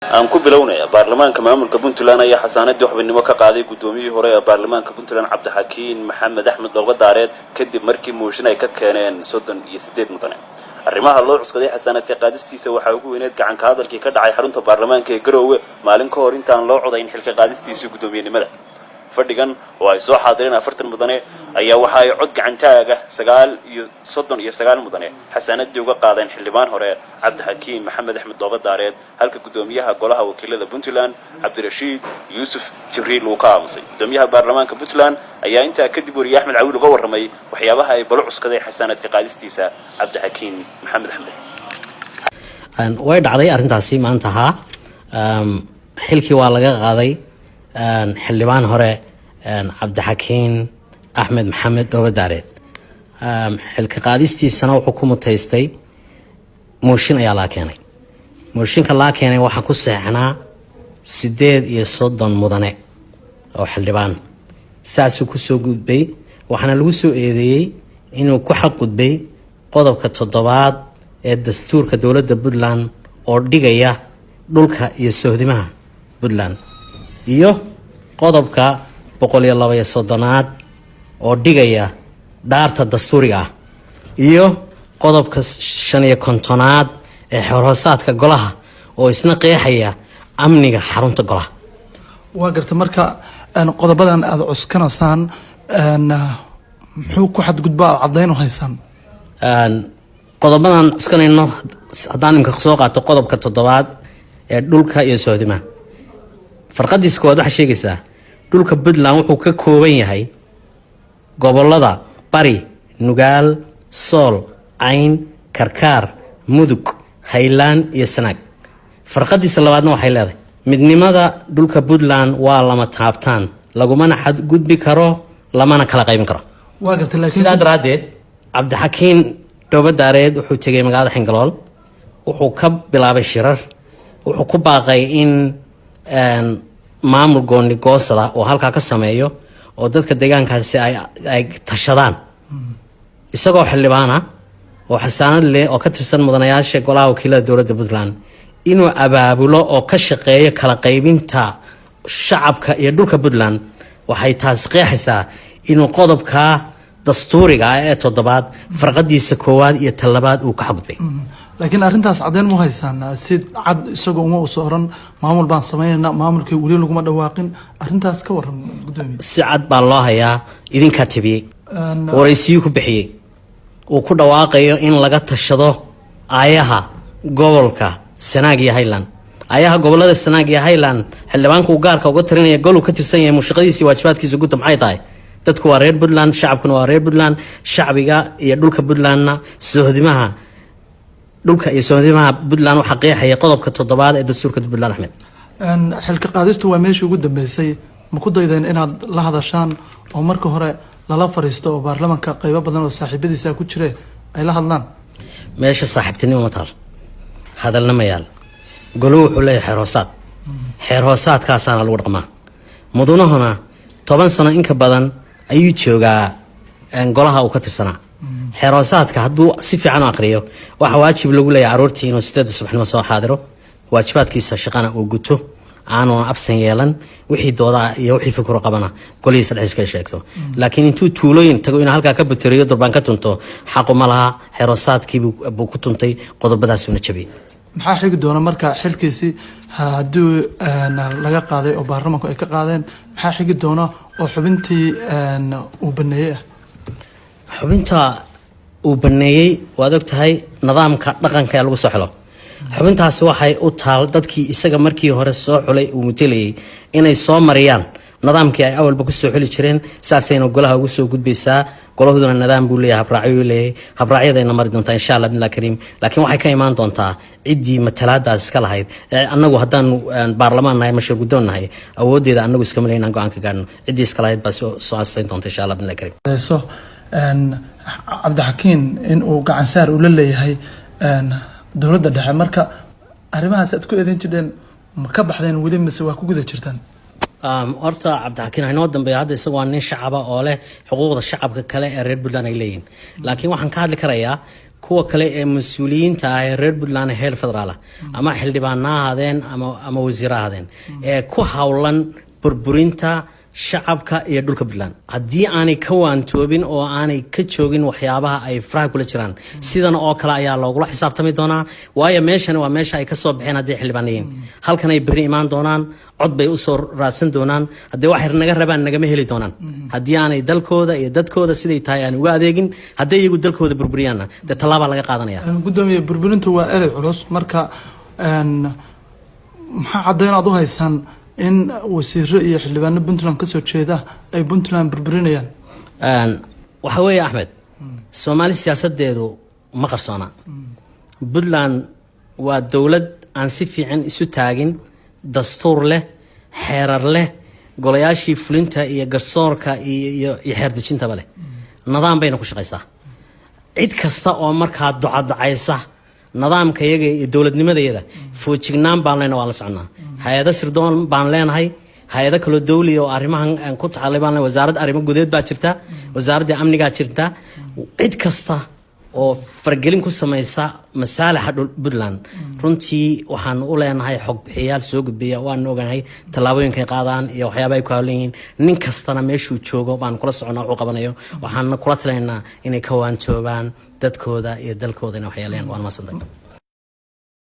Aan ku bilownaya, baarlamaanka maamulka Puntland ayaa xasaanadii xubinimo ka qaaday guddoomiyihii hore ee baarlamaanka Puntland, Cabdixakiin Maxamed Axmed Dhoobadaareed, kadib markii mooshin ay ka keeneen 38 mudane. Arrimaha loo cuskaday xasaanadka qaadistiisa waxaa ugu weyneed gacanka hadalkii ka dhacay xarunta baarlamaanka ee Garoowe maalin ka hor intaan loo codayn xilka qaadistiisii guddoomiyenimada. Fadhigan oo ay soo xaadireen 40 mudane ayaa waxa ay cod gacantaaga 39 mudane xasaanadii uga qaadeen xildhibaan hore Cabdixakiim Maxamed Axmed Doobadaareed, halka guddoomiyaha golaha wakiilada Puntland, Cabdirashiid Yuusuf Jibriil, uu ka aamusay. Guddoomiyaha baarlamaanka Puntland ayaa intaa kadib wariye Axmed Cawiil uga warramay waxyaabaha ay balo cuskaday xasaanadka qaadistiisa Cabdixakiim Maxamed Axmed. Way dhacday arrintaasi maanta ahaa. Xilkii waa laga qaaday xildhibaan hore Cabdixakiin Axmed Maxamed Dhoobadaareed. Xilka qaadistiisana wuxuu ku mutaystay mooshin ayaa laga keenay. Mooshinka laga keenay waxaa ku seexnaa 38 mudane oo xildhibaan, saasuu kusoo gudbay. Waxaana lagu soo eedeeyey inuu ku xadgudbay qodobka toddobaad ee dastuurka dowladda Puntland oo dhigaya dhulka iyo sohdimaha Puntland, iyo qodobka 132aad oo dhigaya dhaarta dastuuriga ah, iyo qodobka 55aad ee xeerhoosaadka golaha oo isna qeexaya amniga xarunta golaha. Waa garta. Marka qodobadan aada cuskanaysaan, muxuu ku xadgudba aada caddayn u haysaan? Qodobadan cuskanayno haddaan imka soo qaato, qodobka toddobaad ee dhulka iyo sohdimaha, farqadiisa koowaad waxaa sheegaysaa dhulka Puntland wuxuu ka kooban yahay gobolada Bari, Nugaal, Sool, Cayn, Karkaar, Mudug, Haylaan iyo Sanaag. Farqadiisa labaadna waxay leedahay: midnimada dhulka Puntland waa lama taabtaan, lagumana xadgudbi karo, lamana kala qaybin karo. Waa gartay, laakiin Sidaa daraaddeed, Cabdixakiin Dhoobadaareed wuxuu tegay magaalada Xingalool, wuxuu ka bilaabay shirar, wuxuu ku baaqay in maamul gooni goosada oo halkaa ka sameeyo oo dadka deegaankaasi ay tashadaan, isagoo xildhibaana oo xasaanad leh oo ka tirsan mudanayaasha golaha wakiilada dowladda Puntland, inuu abaabulo oo ka shaqeeyo kala qaybinta shacabka iyo dhulka Puntland. Waxay taas qeexaysaa inuu qodobka dastuuriga ah ee toddobaad farqadiisa koowaad iyo talabaad uu ka xadgudbay. Laakiin arrintaas caddeyn mu haysaan? Si cad isagoo uma uso oran maamul baan sameynayna, maamulkii weli laguma dhawaaqin. Arrintaas ka waran, gudoomiye. Si cad baa loo hayaa, idinkaa tabiyey. Waraysiyu ku bixiyey uu ku dhawaaqayo in laga tashado aayaha gobolka Sanaag iyo Highland, aayaha gobolada Sanaag iyo Highland. Xildhibaanku uu gaarka uga tarinaya goluu ka tirsan yahay, mushaqadiisa iyo waajibaadkiisa guta maxay tahay? Dadku waa reer Puntland, shacabkuna waa reer Puntland. Shacbiga iyo dhulka Puntlandna, sohdimaha dhulka iyo sohdimaha Puntland waxaa qeexaya qodobka toddobaad ee dastuurka Puntland, Axmed. Xilka qaadistu waa meeshii ugu dambeysay. Ma ku daydeen inaad la hadashaan oo marka hore lala fariisto oo baarlamanka qeybo badan oo saaxiibadiisa ku jire ay la hadlaan? Meesha saaxiibtinimo ma taal, hadalna ma yaal. Golo wuxuu leeyahay xeer hoosaad, xeer hoosaadkaasaana lagu dhaqmaa. Mudanahuna 10 sano inka badan ayuu joogaa golaha uu ka tirsanaa. Xeer hoosaadka hadduu si fiican u aqriyo, waxaa waajib lagu leeyahay aroortii inuu 8da subaxnimo soo xaadiro, waajibaadkiisa shaqana uu guto, aanuna absan yeelan, wixii doodaa iyo wixii fikro qabana golihiisa dhexdiisa ka sheegto. Laakiin intuu tuulooyin tago inuu halkaa ka buteriyo, durbaan ka tunto, xaqu ma laha. Xeeroosaadkii buu ku tuntay, qodobadaasuna jabiyey. Maxaa xigi doona marka xilkiisi haddii laga qaaday oo baarlamanku ay ka qaadeen? Maxaa xigi doona oo xubintii uu baneeyey ah? Xubinta uu baneeyey, waad og tahay nidaamka dhaqanka ee lagu soo xulo. Xubintaasi waxay u taal dadkii isaga markii hore soo xulay uu mutelayay inay soo mariyaan nidaamkii ay awalba kusoo xuli jireen. Saasayna golaha ugu soo gudbaysaa. Golahuduna nidaam buu leeyahay, habraacyo leeyahay, habraacyadayna mari doontaa, insha Allah billahi kariim. Laakiin waxay ka imaan doontaa ciddii matalaadaas iska lahayd. Annagu haddaanu baarlamaan nahay, mashir guddoon nahay, awooddeeda annagu iskama leyn inaan go-aan ka gaadhno. Ciddii iska lahayd baa soo asayn doonta, insha Allah billahi kariim. So Cabdixakiin in uu gacansaar ula leeyahay dowladda dhexe, marka arrimahaas aad ku eedeyn jirteen ma ka baxdeen weli mise waa ku guda jirtaan? Horta Cabdixakiin haynoo dambeeya. Hadda isagu waa nin shacaba oo leh xuquuqda shacabka kale ee reer Puntland ay leeyihin. Laakiin waxaan ka hadli karayaa Kuwa kale ee mas-uuliyiinta ah ee reer Puntland, heer federaal ah, ama xildhibaana ha ahaadeen ama wasiir ha ahaadeen, ee ku howlan burburinta shacabka iyo dhulka Puntland, haddii aanay ka waantoobin oo aanay ka joogin waxyaabaha ay faraha kula jiraan, sidan oo kale ayaa loogula xisaabtami doonaa. Waayo, meeshani waa meesha ay kasoo baxeen. Haddii xildhibaan yihiin, halkan ay berri imaan doonaan, cod bay usoo raadsan doonaan. Haddii waxay naga rabaan nagama heli doonaan haddii aanay dalkooda iyo dadkooda siday tahay aan uga adeegin. Hadday iyagu dalkooda burburiyaanna, dee tallaabaa laga qaadanaya. Gudoomiye, burburintu waa erey culus. Marka maxaa caddeyn aad u haysaan in wasiiro iyo xildhibaano Puntland kasoo jeeda ay Puntland burburinayaan? Waxa weeye, Axmed, Soomaali siyaasadeedu ma qarsoona. Puntland waa dowlad aan si fiican isu taagin, dastuur leh, xeerar leh, golayaashii fulinta iyo garsoorka iyo xeer dejintaba leh. Nidaam bayna ku shaqaysaa. Cid kasta oo markaa docadacaysa nidaamka iyaga iyo dowladnimadayada, foojignaan baan leenahay, waan la soconaa. Hay-ado sirdoon baan leenahay, hay-ado kaloo dowliya oo arrimahan aan ku taxallay baan leenahay. Wasaaradda arrimo gudeed baa jirta, wasaaradda amnigaa jirta. Cid kasta oo faragelin ku samaysa masaalixa dhul Puntland, runtii waxaan u leenahay xog bixiyaal soo gudbiya. Waanu oganahay tallaabooyinkay qaadaan iyo waxyaaba ay ku hawlan yihiin. Nin kastana meeshuu joogo baan kula soconaa wuxuu qabanayo. Waxaana kula talinaynaa inay ka waantoobaan dadkooda iyo dalkooda inay waxyeeleen. Waan mahadsantay.